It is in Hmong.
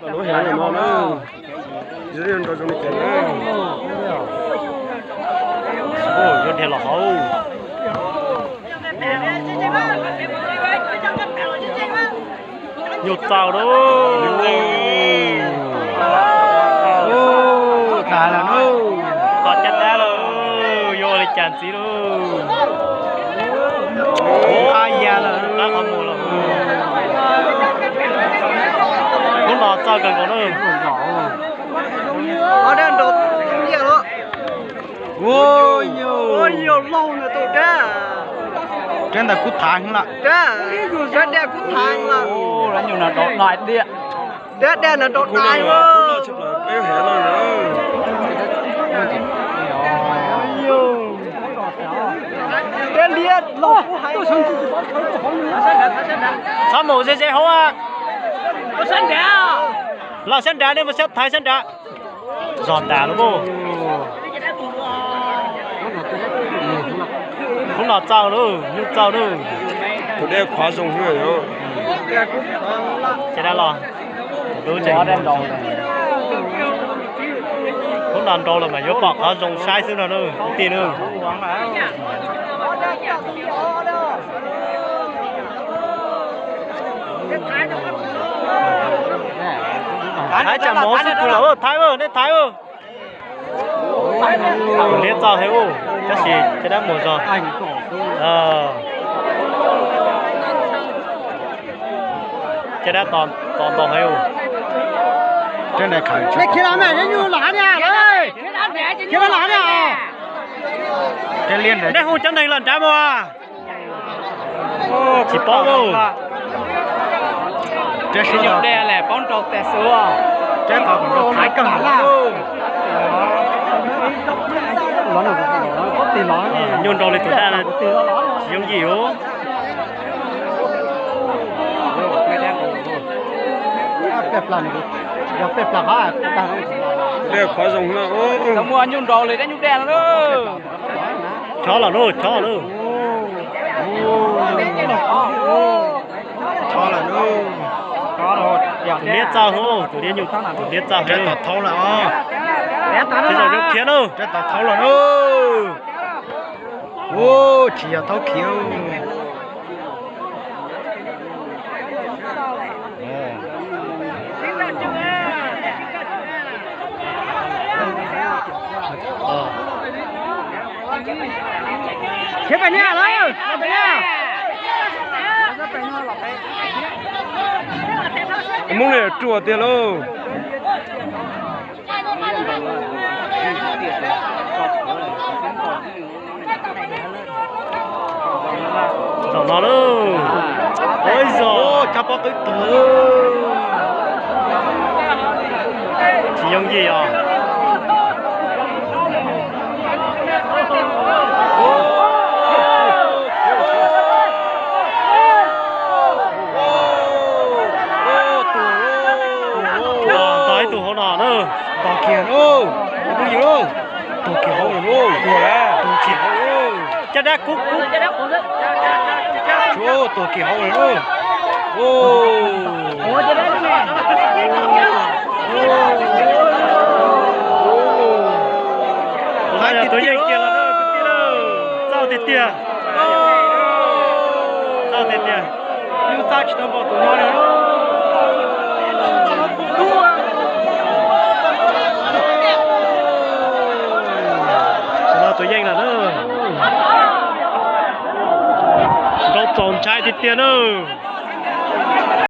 Lub heev no na, yuav dhia los hauv. Nyuj txaus lauj. Tas lawm lauj. Qhov caj dab lauj, yuav ua li cas ntxiv lauj. Qab ya lawm, qab qhov muag lawm. Hnub no txawj kawg nkaus na. Rab ntawd kub thav heev lawm. Rab daj kub thav heev lawm. Rab daj no rau dais. Txhob mus ze ze hauv. Los sab nrad, nej mus sab thaiv sab nrad. Zog tas lawm. Hnub no txaus lauj, nyuj txaus lauj. Tus dej qhov zoo xwb. Ces dab los, hnub no nrau lawm mas yuav pom qhov zoo saib xwb no na kwv tij na. Thaiv tsam mov xwb kws lawm, thaiv, nej thaiv. Tus liab txaus heev, tab sis caj dab muag zog. Caj dab tos ntau heev. Nej khiav los mas, nej nyuj los hab niag, khiav los hab niag. Nej hu cov neeg los nrad mus. Tsis paub. Nyuj nrau li tus daj tsis yooj yim os. Dej qhov zoo na. Muaj nyuj nrau li dab nyuj daj no. Chob los lauj, chob lauj. Chob lawm lauj. Tus liab txaus lauj, tus liab, tus liab txaus. Rab tom thaub lawm os. Rab tom thaub lawm lauj. Ua, tsis yog thaub khiav. Hmoob no ruam tiag lauj. Zaum no lauj. Ua ib zaug cov pob qwb tuag. Tsis yooj yim os. Ntog ib tug hauv no na. Ntog kiag lauj, ib tug yus lauj. Tuag kiag hauv lawm lauj, tuag lawm, tuag kiag hauv lauj. Caj dab kub kub. Tuag kiag hauv lawm lauj. Tus yeej kiag los, txaus tiag tiag. Txaus tiag tiag. Yus txav tsis tau npaum tus no li. Tus no tus yeej lawm na. Nrau txaus ntshai tiag tiag na.